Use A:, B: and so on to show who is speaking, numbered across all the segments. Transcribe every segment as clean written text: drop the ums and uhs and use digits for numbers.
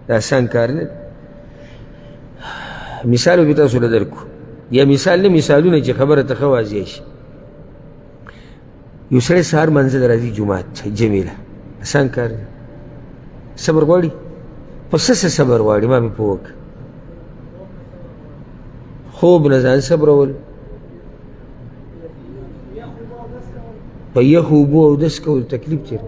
A: دا اسان کار نه. مثال به تاسو له درکو، یا مثال نه مثالونه چې خبره ته ښه واضح شي. یو سړی سهار منځه ته راځي جومات ته، جمیله اسان کار دی، صبر غواړي. په څه څه صبر غواړي؟ ما به پوه وکړه. خوب نه ځان صبرول، په یخو اوبو اودس کول تکلیف تېر،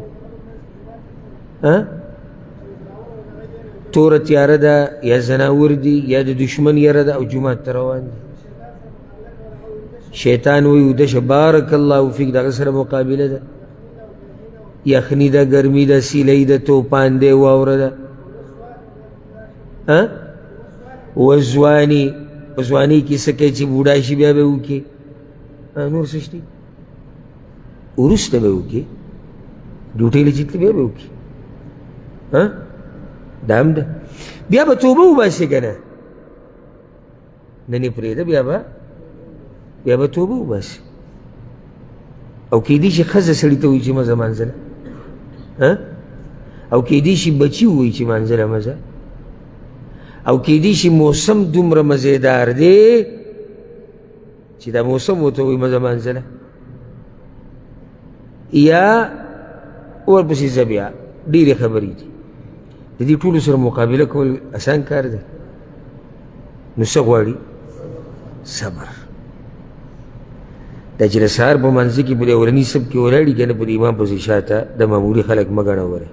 A: توره تیاره ده یا ځناور دي یا د دښمن یره ده او جومات ته روان دي. شیطان وایي وده شه، بارک الله فیک، د هغه سره مقابله ده. یخني ده، ګرمي ده، سیلۍ ده، توپان دی، واوره ده. وځواني، په ځواني کې څه کوي چې بوډا شي بیا به وکړي. نور څه شته وروسته به وکړي، ډیوټۍ له چې تلي بیا به وکړي. دا هم ده، بیا به توبه وباسي که نه، نن یې پرېږده، بیا به توبه وباسي. او کیدی شي ښځه سړي ته وایي چې مه ځه منزله، او کیدی شي بچي ووایي چې منزله مه ځه، او کیدی شي موسم دومره مزیدار دی چې دا موسم ورته وایي مه ځه منزله، یا ورپسې ځه. بیا ډېرې خبرې دي، د دې ټولو سره مقابله کول اسان کار دی. نو څه غواړي؟ صبر. دا چې د سهار په منځ کې په دې اولني صف کې ولاړ دي که نه، په دې امام پسې شاته د معمولي خلک مه ګڼه وره.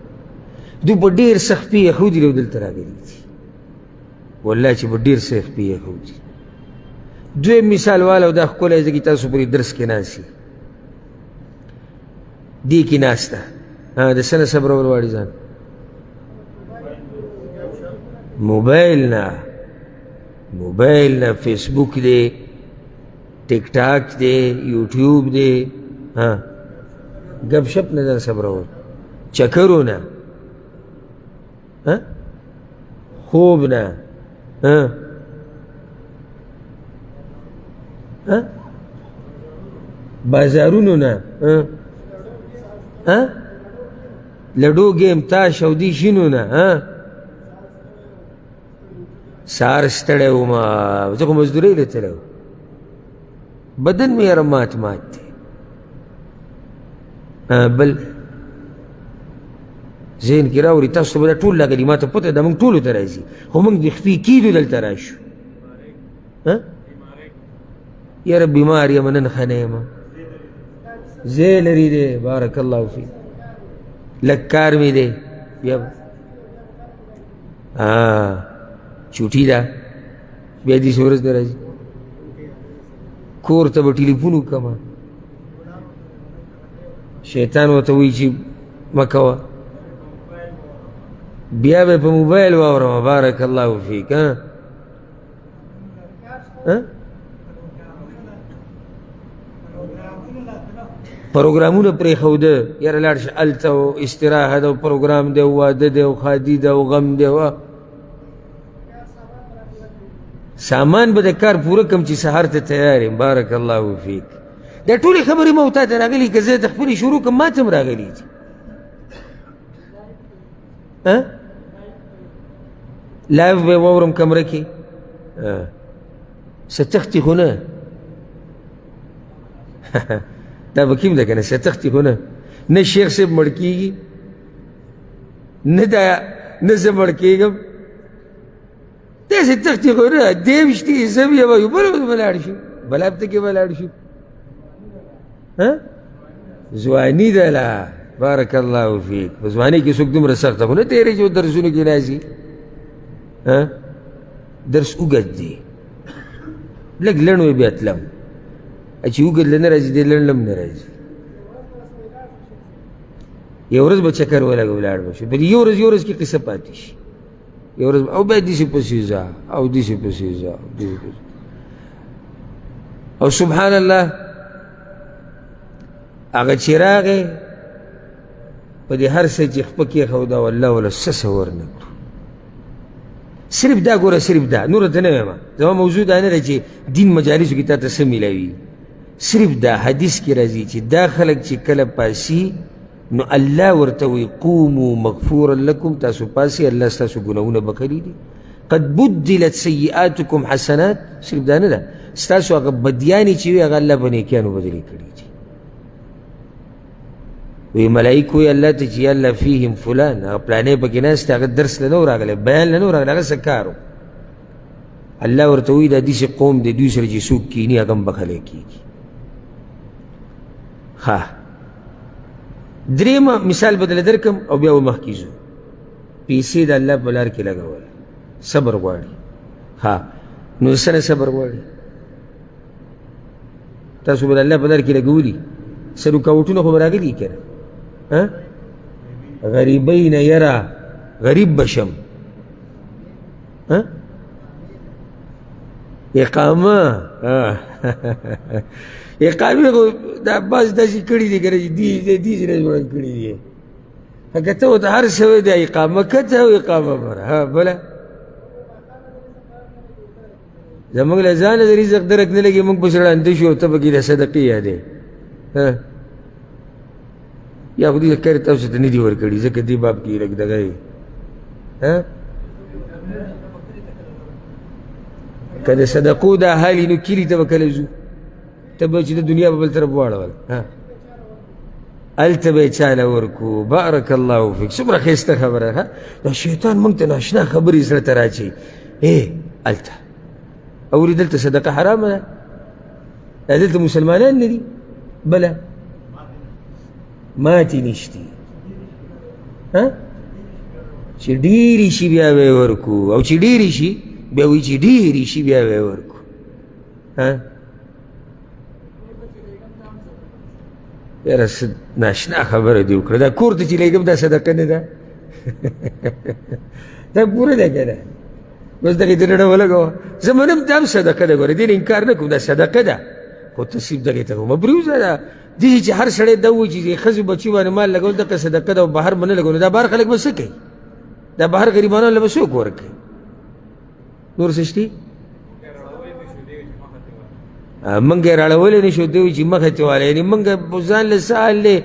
A: دوی په ډېر سخت پې یهودي له دلته راغلي دي، والله چې په ډېر سخت پې یهودي. دویم مثال واله، دا ښکلی ځکه تاسو پرې درس کې ناست یئ، دې کې ناسته د څه نه صبرول غواړي ځان؟ موبایل نه، موبایل نه، فیسبوک دی، ټیک ټاک دی، یوټیوب دی، ګپ شپ نه ځان صبرول، چکرو نه، خوب نه، بازارونو نه، لډو ګیم تاش او دې شینو نه. سهار ستړی وم، زه خو مزدورۍ له تللی وم، بدن مې یاره مات مات دی. بل ذهن کې راوړي، تاسو ته به دا ټول راغلي، ما ته پته ده، موږ ټولو ته راځي، خو موږ د خپې کېدو دلته راشو. یاره بیمار یم، نن ښه نه یم، ځای لري دی، بارک الله فیک، لږ کار مې دی، بیا چوټي ده، بیا داسې ورځ نه راځي. کور ته به ټلیفون وکړم، شیطان ورته وایي چې مه کوه، بیا به په موبایل واورم. بارک الله فیک. پروګرامونه پرېښوده، یاره لاړ شه هلته او استراحه ده او پروګرام دی او واده دی او ښادي ده او غم دی او سامان به د کار پوره کم چې سهار ته تیار یم. بارک الله فیک. دا ټولې خبرې ما او تا ته راغلي، که زه د خپلې شروع کړم ما ته هم راغلي دي. لایف به واورم کمره کې، څه تښتي خو نه، دا به کیم ده که نه، څه تښتي خو نه، نه شیخ صاحب مړ کېږي، نه دا نه زه مړ کېږم، داسې تښتي خو نه، دی هم شتي، زه هم یم، یو بل به لاړ شو، بل هفته کې به لاړ شو. ځواني ده لا، بارک الله فیک. په ځواني کې څوک دومره سخته خو نه تېرېږي چې درسونو کې راځي. درس اوږد دی، لږ لنډ وي بیا تلم، چې اوږد له نه راځي دی لنډ هم نه راځي. یو ورځ به چکر ولګو لاړ به شو، په دې یو ورځ یو ورځ کې قصه پاتې شي. یو ورځ او بیا داسې پسې ځه او داسې پسې ځه او داسې پسې، او سبحان الله هغه چې راغی په دې هر څه چې خپه کېښوده والله وله څه څه ورنه کړو. صرف دا ګوره، صرف دا، نوره ته نه وایم، زما موضوع دا نه ده چې دین مجالسو کې تا ته څه میلاوي. صرف دا حدیث کې راځي چې دا خلک چې کله پاسي نو الله ورته وایي قومو مغفورا لکم، تاسو پاسئ، الله ستاسو ګناهونه بخښلي دي. قد بدلت سیئاتکم حسنات، صرف دا نه ده، ستاسو هغه بدیانې چې وي هغه الله په نیکیانو بدلې کړي دي. وی ملایکو وایي الله ته چې یا الله فیهم فلان، هغه پلانی پکې ناست دی، هغه درس له نه و راغلی، بیان له نه و راغلی، هغه څه کار و. الله ورته وایي دا داسې قوم دی، دوی سره چې څوک کښېني هغه هم بخښلی کېږي. ښه، درېیمه مثال به درله درکړم او بیا به مخکې ځو. پیسې د الله په لار کې لګول صبر غواړي. ښه، نو څه نه صبر غواړي؟ تاسو به د الله په لار کې لګولي، څه رکاوټونه خو به راغلي که نه؟ غریبۍ نه یره غریب به شم، اقامه اقامې خو دا بعض داسې کړي دي که نه چې دي ځینې جوړ کړي دي. که ته ورته هر څه وایې، دا اقامه کته او اقامه بره. ها بله زموږ له ځانه د رزق درک نه لګي، موږ پسې ړانده شو او ته پکې د صدقې یادې. یا خو دې کار تاسو ته نه دي ورکړي، ځکه دې باب کې لږ دغه دی. که د صدقو دا حال یې نو کلي ته به کله ځو؟ ته به چې د دنیا په بل طرف واړول، هلته به یې چاله ورکو. بارک الله فیک، څومره ښایسته خبره ده. دا شیطان موږ ته ناشنا خبرې زړه ته راچوي. هلته اوري دلته صدقه حرامه ده، دا دلته مسلمانان نه دي، بله ماتې نشتي. چې ډېرې شي بیا به یې ورکو، او چې ډېرې شي بیا وایي چې ډېرې شي بیا به یې ورکو. یاره څه ناشنا خبره دې وکړه، دا کور ته چې لېږم دا صدقه نه ده؟ دا پوره ده که نه؟ بس دغې ته ډډه ولګوه. زه منم دا هم صدقه ده، ګوره دې نه انکار نه کوم، دا صدقه ده، خو ته صرف دغې ته مه پرېوځه. دا داسې چې هر سړی دا وایي چې ښځو بچي باندې مال لګول دغه صدقه ده او بهر به نه لګول، دا بهر خلک به څه کوي؟ دا بهر غریبانو له به څوک ورکوي؟ نور څه شته؟ مونږ یې راړولی نه شو، دی وایي چې مخه ترې واله، یعنې مونږ ځان له څه حال دی،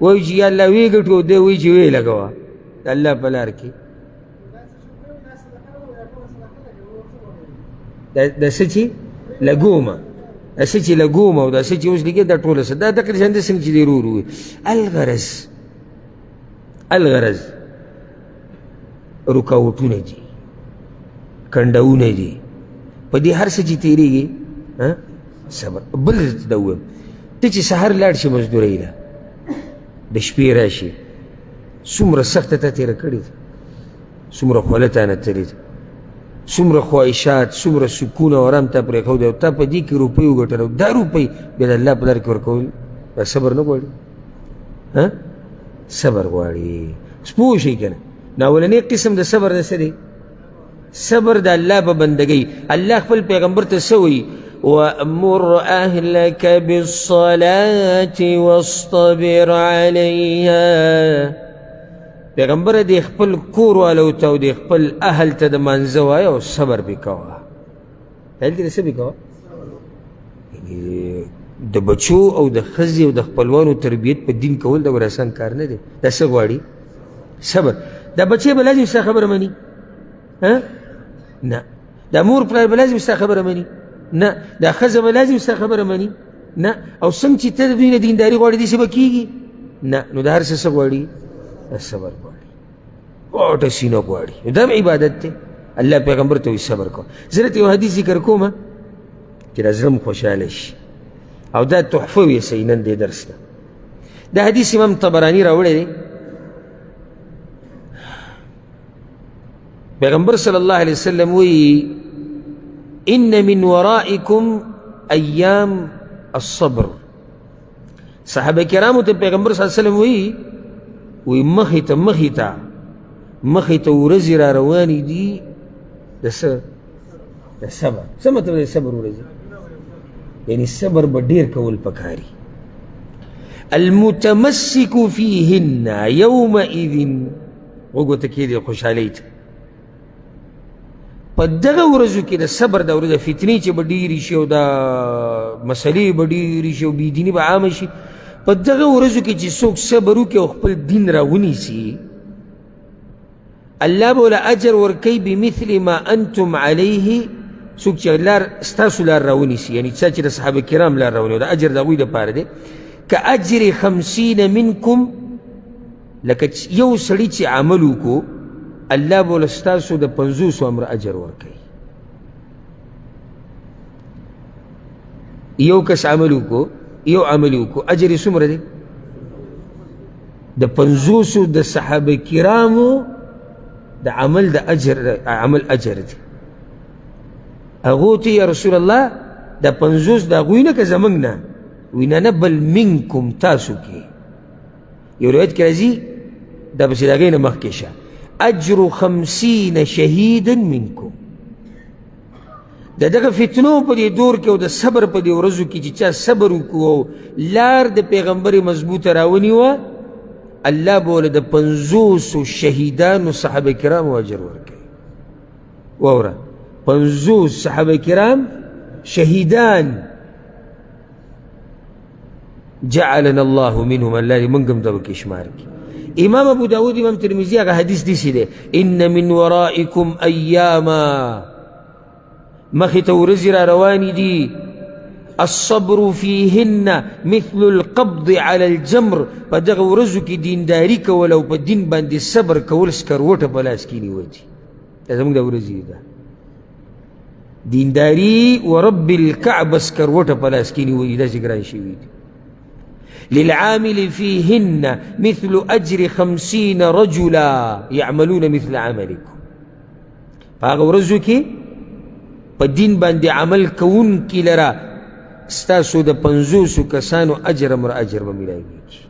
A: وایو چې یا الله ویې ګټو، دی وایي چې ویې لګوه د الله په لار کې. د څه چې لګومه، د څه چې لګومه او د څه چې اوس لګي دا ټوله څه دا تقریبا څنګه چې دی ورو ورو. الغرض الغرض رکاوټونه دي، کنډونه دي، په دې هر څه چې تېرېږي صبر. بل دا ووایم، ته چې سهار لاړ شې مزدورۍ له، د شپې راشي، څومره سخته تا تېره کړې ده، څومره خوله تا نه تللې ده، څومره خواهشات، څومره سکون او آرام تا پرېښودی، او تا په دې کې روپۍ وګټله، او دا روپۍ بیا د الله په لار کې ورکول دا صبر نه غواړي؟ صبر غواړي. اوس پوه شئ که نه؟ نو اولنی قسم د صبر د څه دی؟ صبر د الله په بندګۍ. الله خپل پیغمبر ته څه وایي؟ وأمر أهلك بالصلاة واصطبر عليها. پیغمبر دې خپل کور والو ته او دې خپل اهل ته د مانځه وایه او صبر پې کوه. هلته دې څه پې کوه؟ یعنې د بچو او د ښځې او د خپلوانو تربیت په دین کول دا ګوره اسان کار نه دی. دا څه غواړي؟ صبر. دا بچی به لازم ستا خبره مني؟ نه. دا مور پلار به لازم ستا خبره مني؟ نه. دا ښځه به لازم ستا خبره مني؟ نه. او څنګه چې ته د دوی نه دینداري غواړې داسې به کېږي؟ نه. نو د هر څه څه غواړي؟ صبر غواړي، غټه سینه غواړي. دا هم عبادت دی. الله پیغمبر ته وایي صبر کوه. زه درته یو حدیث ذکر کوم چې دا زړه مو خوشحاله شي، او دا تحفه وي صحیح نن دې درس ته. دا حدیث امام طبراني راوړی دی. پیغمبر صلی الله علیه وسلم وایي ان من ورائکم ایام الصبر. صحابه کرامو ته پیغمبر صلی الله علیه وسلم وایي، وایي مخې ته مخې ته مخې ته ورځې را روانې دي د څه؟ د صبر. څه مطلب دی صبر ورځې؟ یعنی صبر به ډېر کول پکاري. المتمسک فیهن یومئذ، غوږو ته کښېږدئ خوشحالۍ ته. په دغه ورځو کې د صبر د ورځې فتنې چې به ډېرې شي او دا مسلې به ډېرې شي او بېدیني به عامه شي، په دغه ورځو کې چې څوک صبر وکړي او خپل دین راونیسي، الله به له اجر ورکوي بمثل ما انتم علیه. څوک چې لار ستاسو لار راونیسي، یعنې چا چې د صحابه کرام لار راونیسي، د اجر د هغوی دپاره دی، که اجر 50 منکم، لکه یو سړي چې عمل وکړو، الله به له ستاسو د 50 امر اجر ورکوي. یو کس عمل وکړو، یو عمل وکړو، اجر یې څومره دی؟ د 50 د صحابه کرامو د عمل د اجر، عمل اجر دی. هغو ته یا رسول الله د 50 د هغوی نه که زموږ نه؟ وایي نه نه، بل منکم، تاسو کې. یو روایت کې راځي دا پسې د هغې نه مخکې شه، اجر 50 شهیدا منکم. د دغه فتنو په دې دور کې او د صبر په دې ورځو کې چې چا صبر وکړو او لار د پیغمبر مضبوطه راونیوه، الله به له د 50 شهیدانو صحابه کرامو اجر ورکوي. واوره، 50 صحابه کرام شهیدان، جعلنا الله منهم، الله دې موږ هم دغه کې شمار کړي. امام ابو داود، امام ترمذي هغه حدیث داسې دی، ان من ورائکم ایاما، مخې ته ورځې را روانې دي، الصبر فيهن مثل القبض على الجمر، په دغه ورځو کې دینداري کول او په دین باندې صبر کول سکروټه په لاس کې نیول دي. دا زموږ د ورځې ده، دینداري ورب الکعبه سکروټه په لاس کې نیول دي، داسې ګران شوي دي. للعامل فيهن مثل أجر 50 رجلا يعملون مثل عملكم. په هغه ورځو کې په دین باندې عمل کوونکي لره ستاسو د 50 کسانو اجر مر اجر به میلاویږي.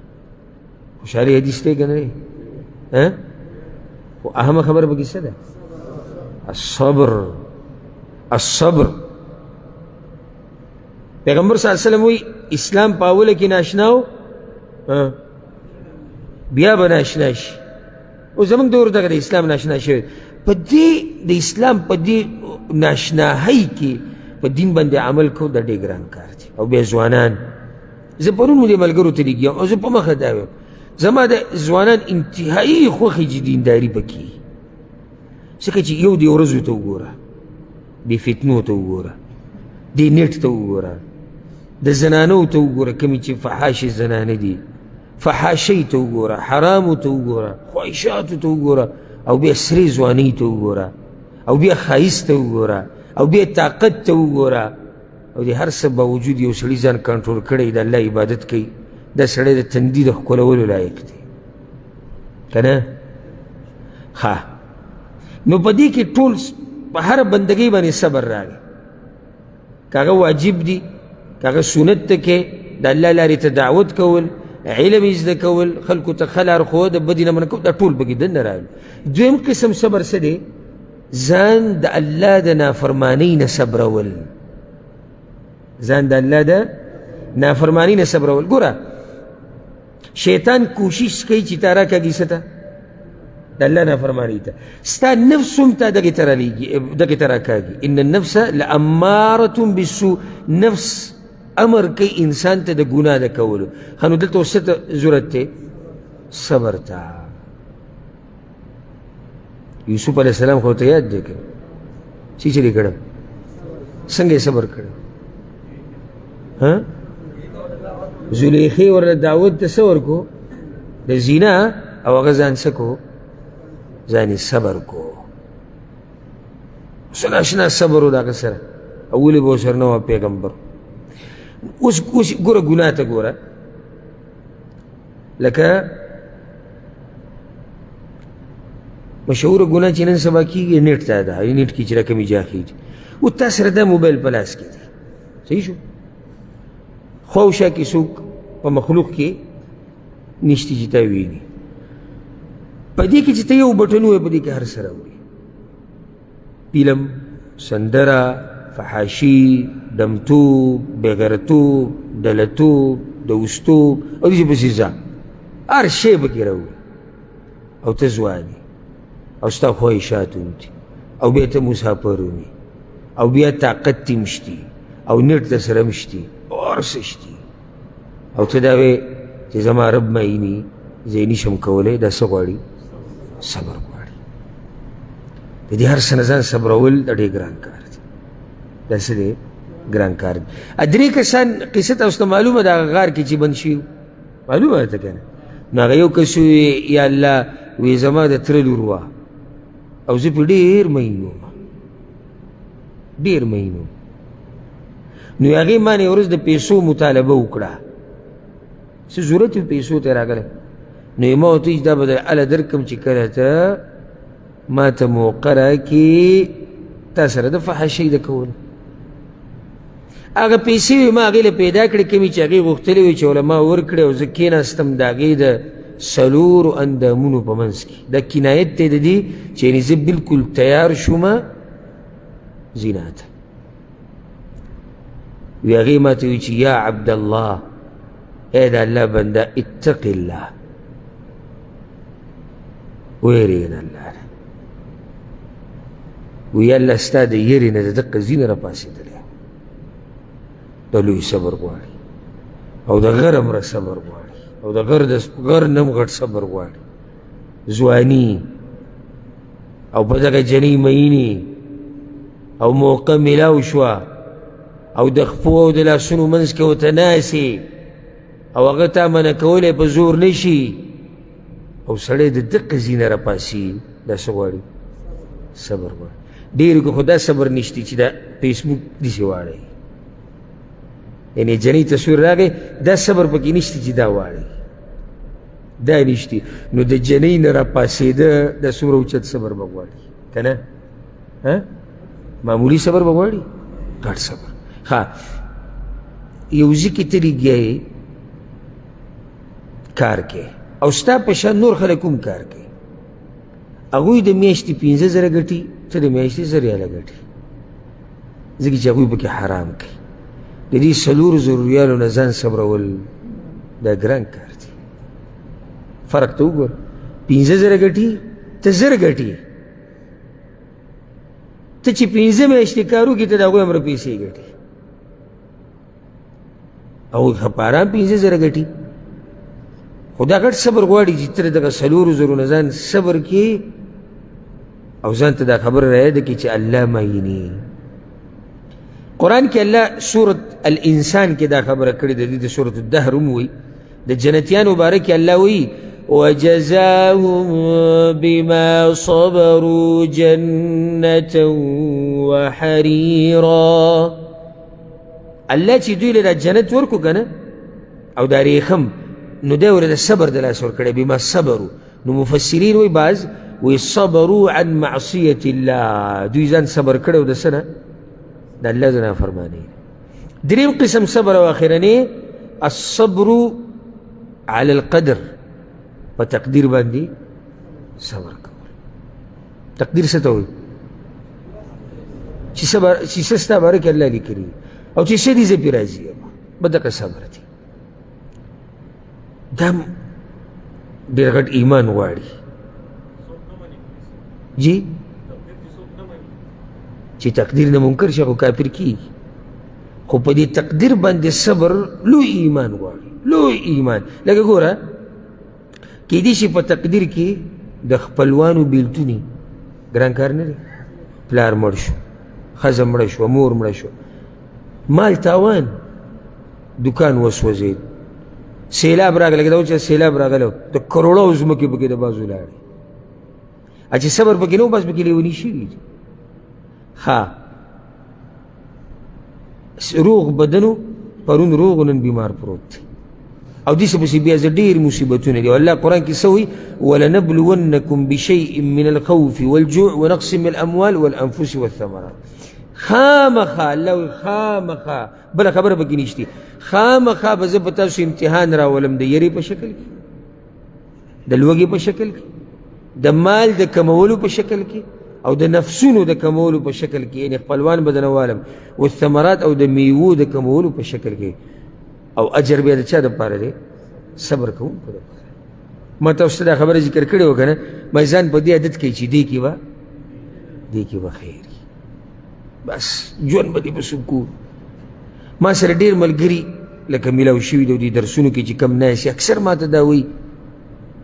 A: خوشحالي حدیث دی که نه دی؟ خو اهمه خبره پکې څه ده؟ الصبر، الصبر. پیغمبر صلی الله علیه وسلم وایي اسلام په اوله کې ناشنا و، بیا به ناشنا شي. او زموږ دور دغه د اسلام ناشنا شوی، په دې د اسلام په دې ناشناهۍ کې په دین باندې عمل کو دا ډېر ګران کار دی. او بیا ځوانان، زه پرون مو دې ملګرو ته لګیا او زه په مخه دا وایم، زما د ځوانان انتهایي خوښي چې دینداري پکې، ځکه چې یو دې ورځو ته وګوره، دې فتنو ته وګوره، دې نېټ ته وګوره، د زنانو ته وګوره، کومې چې فحاشې زنانه دي، فحاشۍ ته وګوره، حرامو ته وګوره، خواهشاتو ته وګوره، او بیا سرې ځوانۍ ته وګوره، او بیا ښایست ته وګوره، او بیا طاقت ته وګوره. او د هر څه باوجود یو سړي ځان کنټرول کړی، د الله عبادت کوي، دا سړی د تندي د ښکلولو لایق دی که نه؟ ښه، نو په دې کې ټول په هره بندګۍ باندې صبر راغی، که هغه واجب دي، که هغه سنت ته کې د الله لارې ته دعوت کول، علم یې زده کول، خلکو ته ښه لارښوونه، د بدې نه منع کول، دا ټول پکې دننه راغلي. دویم قسم صبر څه دی؟ ځان د الله د نافرمانۍ نه صبرول، ځان د الله د نافرمانۍ نه صبرول. ګوره، شیطان کوشش کوي چې تا راکاږي څه ته؟ د الله نافرمانۍ ته. ستا نفس هم تا دغې ته رالیږي، دغې ته راکاږي. ان النفس لامارة بالسوء، نفس امر کوي انسان ته د ګناه د کولو. ښه، نو دلته اوس څه ته ضرورت دی؟ صبر ته. یوسف علیه السلام خو ته یاد دی که څه چې یې کړی، څنګه یې صبر کړی؟ ها، زلیخې ورله دعوت ته څه ورکو؟ د زنا، او هغه ځان څه کو؟ ځان یې صبر کو. څه ناشنا صبر و د هغه سره، او ولې به ورسره نه وه پیغمبر. اوس اوس ګوره ګناه ته ګوره، لکه مشهوره ګناه چې نن سبا کېږي نېټ ته ده، نېټ کې چې رقمې جاخېږي، او تا سره دا موبایل په لاس کې دی، صحیح شو، خواوشا کې څوک په مخلوق کې نشته چې تا ویني، په دې کې چې ته یو بټن ووایې په دې کې هر څه راوړي، فلم، سندره، فحاشي، دمتوب، بېغیرتوب، ډلتوب، دوستوب او داسې پسې ځه، هر شی پکې راوړي، او ته ځوان یې او ستا خواهشات هم دي، او بیا ته مسافر هم یې، او بیا طاقت دې هم شتي، او نېټ در سره هم شتي، او هر څه شتي، او ته دا وایې چې زما رب ما ویني، زه یې نشم کولی، دا څه غواړي؟ صبر غواړي. د دې هر څه نه ځان صبرول دا ډېر ګران کار دی. دا څه دی؟ ګران کار دی. درې کسان قصه تاسو ته معلومه ده، هغه غار کې چې بند شوي، معلومه ده که نه؟ نو هغه یو کس ووایي یا الله، وایي زما د تره لور وه او زه پرې ډېر مین وم، ډېر مین وم. نو هغې ما نه یوه ورځ د پیسو مطالبه وکړه، څه ضرورت یې پیسو ته راغلی. نو یې ما ورته وویل چې دا به در هله درکړم چې کله ته ما ته موقع راکړې تا سره د فحاشۍ د کولو. هغه پیسې وې ما هغې له پیدا کړې کومې چې هغې غوښتلې وې چې علما ورکړې، او زه کېناستم د هغې د څلورو اندامونو په منځ کې. دا کنایت دی د دې چې یعنې زه بالکل تیار شوم زنا ته. وی هغې ما ته وویل چې یا عبدالله، ای د الله بنده، اتق الله، ویرېږه د الله نه. وی الله ستا د یرې نه د دقه ځینه راپاڅېدلی. د لوی صبر غواړي او د غر هم صبر غواړي او د غر د غر نه هم غټ صبر غواړي. ځواني او په دغه جنۍ مئینې او موقع میلاو شوه او د خپو او د لاسونو منځ کې ورته ناستې او هغه تا منع کولی په زور نه شي، او سړی د دقه ځای نه راپاڅي، دا څه غواړي؟ صبر غواړي. ډېرو کې خو دا صبر نشته چې دا فیسبوک داسې واړوي، یعنې جنۍ تصویر راغی، دا صبر پکې نشته چې دا واړوي، دا نشته. نو د جنۍ نه راپاڅېده دا څومره اوچت صبر به غواړي که نه؟ معمولي صبر به غواړي؟ غټ صبر. ښه، یو ځای کې ته لګیا یې کار کوې او ستا په شان نور خلک هم کار کوي، هغوی د میاشتې 5000 ګټي، ته د میاشتې 1000 ریاله ګټي، ځکه چې هغوی پکې حرام کوي. د دې 4000 ریالو نه ځان صبرول دا ګران کار دی. فرق ته وګوره، 5000 ګټي، ته 1000 ګټي، ته چې 5 میاشتې کار وکړې ته د هغوی هومره پیسې ګټي، هغوی ښه په ارام 5000 ګټي. خو دا غټ صبر غواړي چې ته دغه 4000 نه ځان صبر کړې او ځان ته دا خبره رایاده کړې چې الله ما ویني. قرآن کې الله سورة الانسان کې دا خبره کړې ده، دې ته سورة الدهر هم وایي. د جنتیانو باره کې الله وایي وجزاهم بما صبروا جنة وحريرا. الله چې دوی له دا جنت ورکو که نه او دا ریخم، نو دی ورته د صبر د لاسه ورکړی، بما صبروا. نو مفسرین وایي بعض وایي صبروا عن معصیة الله، دوی ځان صبر کړی او د څه نه؟ د الله د نافرمانۍ. دریم قسم صبر او آخرنی الصبر على القدر، په تقدیر باندې صبر کول. تقدیر څه ته وایي؟ چې صبر چې څه ستا باره کې الله لیکلي او چې څه دي زه پرې راضي یم، به دغه صبر دی. دا ډېر غټ ایمان غواړي. جی چې تقدیر نه منکر شي خو کافر کیږي، خو په دې تقدیر باندې صبر لوی ایمان غواړي، لوی ایمان. لکه ګوره کیدای شي په تقدیر کې د خپلوانو بیلتوني ګران کار نه دی. پلار مړ شو، ښځه مړه شوه، مور مړه شوه، مال تاوان، دکان وسوځېد، سیلاب راغلی، لکه دا چې سیلاب راغلی د کروړو ځمکې پکې د بازو لاړې، چې صبر پکې نه و بس پکې لیوني شوي دي. ښه روغ بدنو پرون روغ نن بیمار پروت دی، او داسې پسې بیا زه ډېر مصیبتونه دي. الله قرآن کې څه وایي؟ ولنبلونکم بشیء من الخوف والجوع ونقص من الاموال والانفس والثمرات. خامخا الله وایي خامخا، بله خبره پکې نشته، خامخا به زه په تاسو امتحان راولم د یرې په شکل کې، د لوږې په شکل کې، د مال د کمولو په شکل کې، او د نفسونو د کمولو په شکل کې، یعنې خپلوان به درنه والم، والثمرات او د میوو د کمولو په شکل کې. او اجر بیا د چا دپاره دی؟ صبر کوونکو دپاره. ما تاسو ته دا خبره ذکر کړې وه که نه؟ ما ځان په دې عادت کوي چې دې کې به خیر وي، بس ژوند به دې په سکون. ما سره ډېر ملګري لکه میلاو شوي دی، دې درسونو کې چې کم ناست اکثر ما ته دا وایي،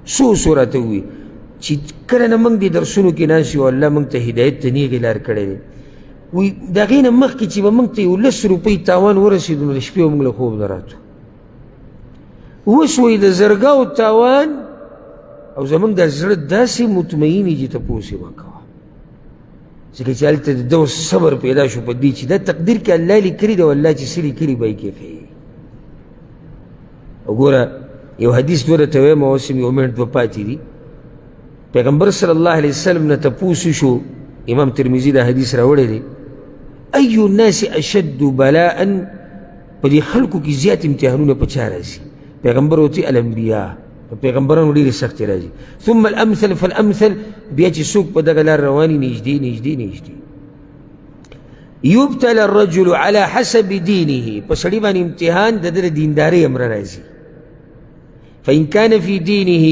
A: څو څو راته ووایي چې کله نه موږ دې درسونو کې ناست یو، الله موږ ته هدایت ته نیغې لار کړی دی. وایي د هغې نه مخکې چې به موږ ته یو لس روپۍ تاوان ورسېدو نو د شپې به موږ له خوب نه راتو. اوس وایي د زرګاو تاوان او زموږ د زړه داسې مطمئن چې تپوس یې وکوه، ځکه چې هلته د ده صبر پیدا شو په دې چې دا تقدیر کې الله لیکلي دی او الله چې څه لیکلي به یې کې ښیي. وګوره یو حدیث دوه درته وایم، اوس هم یو منټ دوه پاتې دي. پیغمبر صلی الله علیه وسلم نه تپوس شو، امام ترمذي دا حدیث راوړی دی، ای الناس اشد بلاء، په دې خلکو کې زیات امتحانونه په چا راځي؟ پیغمبر ورته الانبیا، په پیغمبرانو ډېرې سختې راځي. ثم الامثل فالامثل، بیا چې څوک په دغه لار رواني نږدې نږدې نږدې. یبتلى الرجل على حسب دینه، په سړي باندې امتحان د ده د دیندارۍ امره راځي. فإن كان في دینه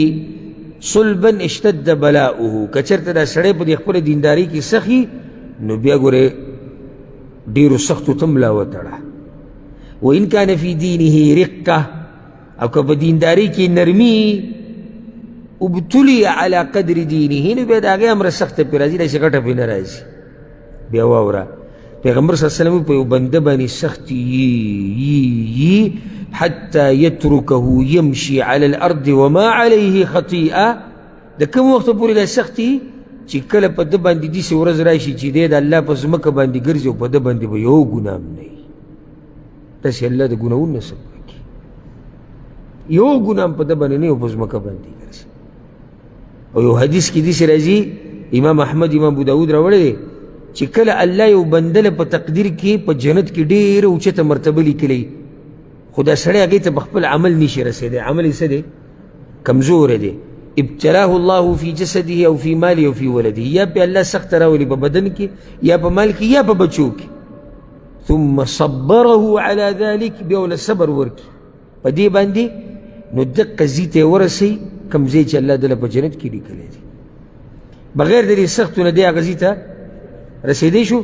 A: صلبا اشتد بلاؤه، که چېرته دا سړی په دې خپله دیندارۍ کې سخي نو بیا ګورې ډېرو سختو ته ملا وتړه. وإن كان في دینه رقة، او که په دیندارۍ کې نرمي، ابتلي على قدر دینه، نو بیا د هغې امره سخته پرې راځي، داسې غټه پرې نه راځي. بیا واوره پیغمبر صلی الله علیه وسلم په یو بنده باندې سختي یي حتی یترکه یمشي علی الارض وما علیه خطیئه. د کوم وخته پورې دا سختي چې کله په ده باندې داسې ورځ راشي چې دی د الله په ځمکه باندې ګرځي او په ده باندې به یو ګناه هم نه وي. داسې الله د ګناهونو نه څه پاکي، یو ګناه هم په ده باندې نه او په ځمکه باندې ګرځي. او یو حدیث کې داسې راځي، امام احمد امام ابو داود راوړی دی، چې کله الله یو بنده له په تقدیر کې په جنت کې ډېره اوچته مرتبه لیکلی، خو دا سړی هغې ته په خپل عمل نشي رسېدی، عمل یې څه دی؟ کمزوری دی. ابتلاه الله فی جسده او فی ماله او فی ولده، یا پې الله سخته راولي په بدن کې، یا په مال کې، یا په بچو کې. ثم صبره على ذلك، بیا ورله صبر ورکړي په دې باندې، نو دقه ځای ته یې ورسوي کوم ځای چې الله دله په جنت کې لیکلی دی. بغیر د دې سختو نه دی هغه ځای ته رسېدی شو.